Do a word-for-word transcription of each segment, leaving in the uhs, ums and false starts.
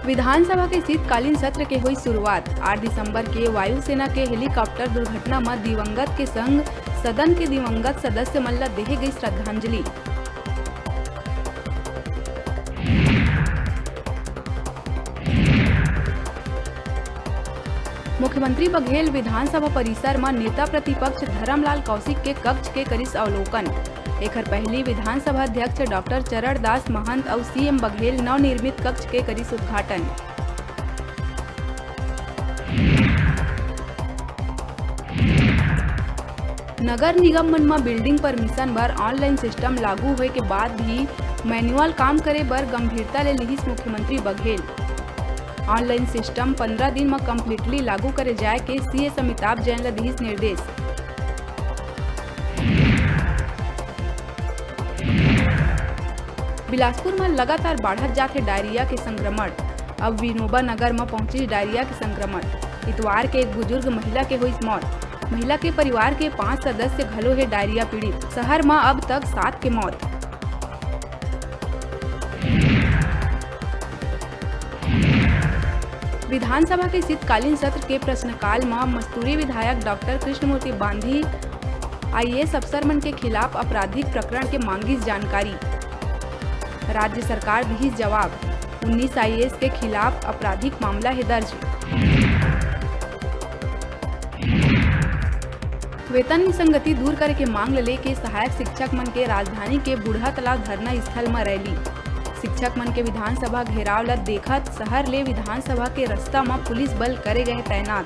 विधानसभा के शीतकालीन सत्र के होई शुरुआत। आठ दिसंबर के वायुसेना के हेलीकॉप्टर दुर्घटना म दिवंगत के संग सदन के दिवंगत सदस्य मन ल देहे गई श्रद्धांजलि। मुख्यमंत्री बघेल विधानसभा परिसर म नेता प्रतिपक्ष धरमलाल कौशिक के कक्ष के करिस अवलोकन। एखर पहिली विधानसभा अध्यक्ष डॉक्टर चरण दास महंत अउ सीएम बघेल नवनिर्मित कक्ष के करिस उद्घाटन। नगर निगम मन म बिल्डिंग परमिशन बर ऑनलाइन सिस्टम लागू होए के बाद भी मैनुअल काम करे बर गंभीरता ले लिहिस मुख्यमंत्री बघेल। ऑनलाइन सिस्टम पंद्रह दिन म कंप्लीटली लागू करे जाए के सीएस अमिताभ जैन ल दिहिस निर्देश। बिलासपुर म लगातार बाढ़त जात हे डायरिया के संक्रमण। अब विनोबा नगर म पहुंचिस डायरिया के संक्रमण। इतवार के एक बुजुर्ग महिला के होइस मौत। महिला के परिवार के पांच सदस्य घलो हे डायरिया पीड़ित। शहर म अब तक सात के मौत। विधानसभा के शीतकालीन सत्र के प्रश्नकाल म मस्तूरी विधायक डॉक्टर कृष्णमूर्ति बांधी आईएएस अफसर मन के खिलाफ आपराधिक प्रकरण के मांगिस जानकारी। राज्य सरकार दिहिस जवाब, उन्नीस आईएएस के खिलाफ आपराधिक मामला हे दर्ज। वेतन विसंगति दूर करे के मांग ल लेके सहायक शिक्षक मन के राजधानी के बूढ़ा तालाब धरना स्थल म रैली। शिक्षक मन के विधानसभा घेराव ल देखत शहर ले विधानसभा के रस्ता म पुलिस बल करे गए तैनात।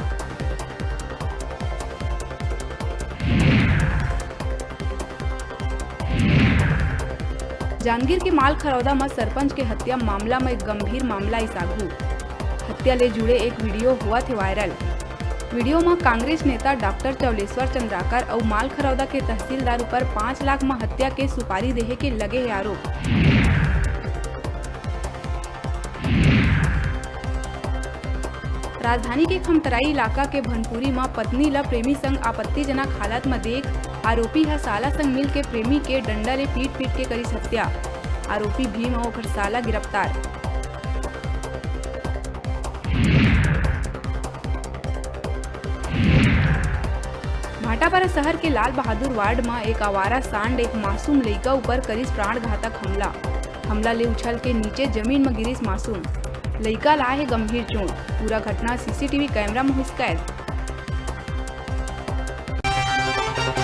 जांजगीर के मालखरौदा म सरपंच के हत्या मामला म एक गंभीर मामला आइस आघू। हत्या ले जुड़े एक वीडियो होवत हे वायरल। वीडियो म कांग्रेस नेता डॉक्टर चौलेश्वर चंद्राकर अउ मालखरौदा के तहसीलदार ऊपर पाँच लाख म हत्या के सुपारी देहे के लगे हे आरोप। राजधानी के खमतराई इलाका के भनपुरी म पत्नी ल प्रेमी संग आपत्तिजनक हालत म देख आरोपी ह साला संग मिल के प्रेमी के डंडा ले पीट-पीट के करिस हत्या। आरोपी भीम अउ ओकर साला गिरफ्तार। भाटापारा शहर के लाल बहादुर वार्ड म एक आवारा सांड एक मासूम लइका ऊपर करिस प्राणघातक हमला। हमला ले उछल के नीचे जमीन म गिरिस मासूम। लइका ला हे गंभीर चोट। पूरा घटना सीसीटीवी कैमरा म होइस कैद।